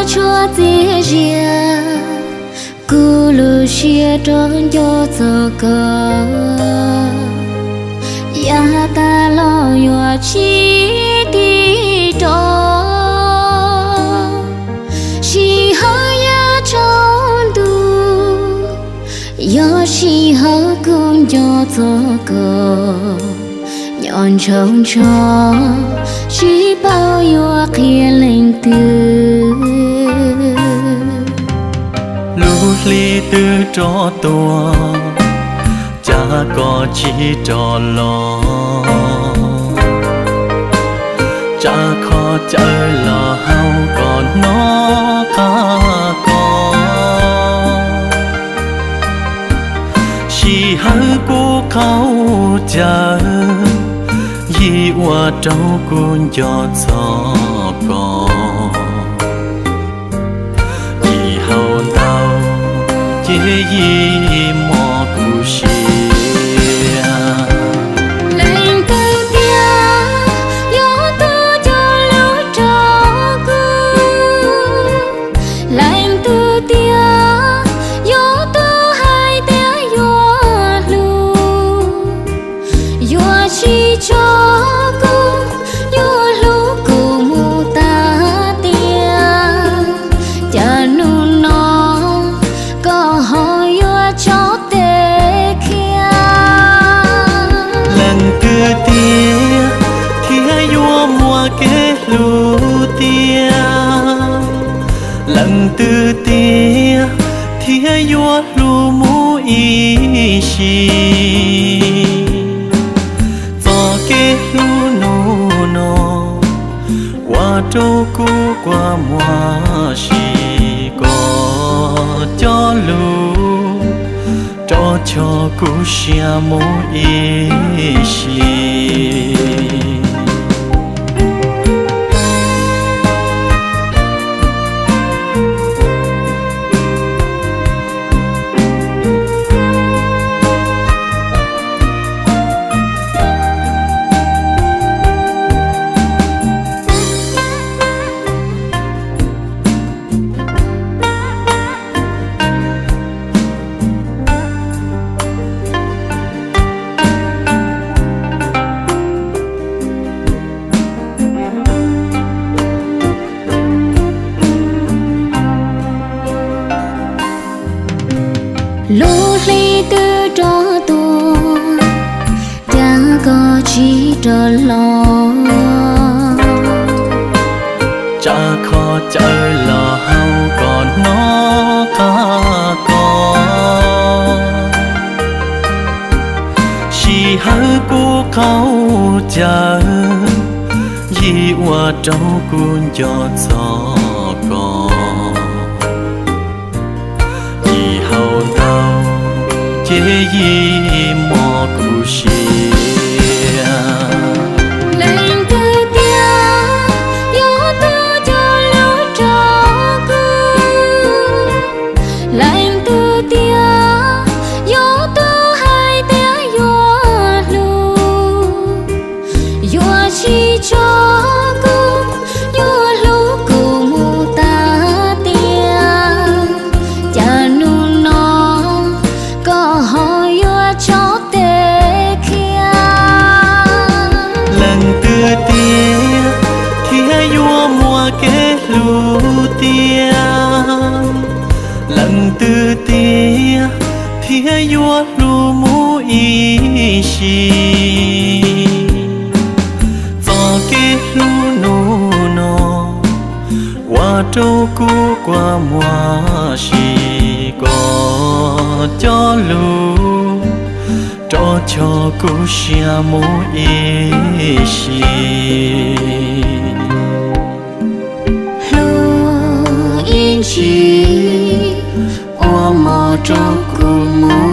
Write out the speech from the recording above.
Tshuav txiaj ziam kuv lub siab rov nco txog koj, yav tas los yuav tsis tiv rov. Sij hawm yav tsaus ntuj, yog sij hawm kuv nco txog koj, nco ntsoov ntsoov, tsis paub yuav qhia leej twg. Lub hli twb rov tuaj, cas koj tsis rov los? Tsa kho caw los haus kom hnov qab koj. Sij hawm kuv qaug cawv, yim ua rau kuv nco txog koj. Yim haus ntau ces yim mob kuv siab. Leej twg tiag yuav tuaj cog lus rau kuv? Leej twg tiag yuav tuaj hais tias yuav hlub, yuav tsis tso kuv, yuav hlub kuv mus tas tiam? Cas hnub no koj ho yuav tso tes khiav? Leej twg tiag thiaj yuav muaj kev hlub tiag? Leej twg tiag thiaj yuav hlub mus ib sim? Txoj kev hlub hnub no ua rau kuv kua muag sim, koj cog lus rov choj kuv siab mus ib sim. Lub hli twb rov tuaj, cas koj tsis rov los? Tsa kho caw los haus kom hnov qab koj. Sij hawm kuv qaug cawv, yim ua rau kuv nco txog koj. Yim haus ntau ces yim mob kuv siab. Leej twg tiag yuav tuaj cog lus rau kuv? Leej twg tiag yuav tuaj hais tias yuav hlub, yuav tsis tso kuv, yuav hlub kuv mus tas tiam? Cas hnub no koj ho yuav tso tes khiav? Leej twg tiag thiaj yuav muaj kev hlub tiag? Leej twg tiag thiaj yuav hlub mus ib sim? Txoj kev hlub hnub no ua rau kuv kua muag sim, koj cog lus rov choj kuv siab mus ib sim. Hlub ib ntsis ua mov rau kuv mus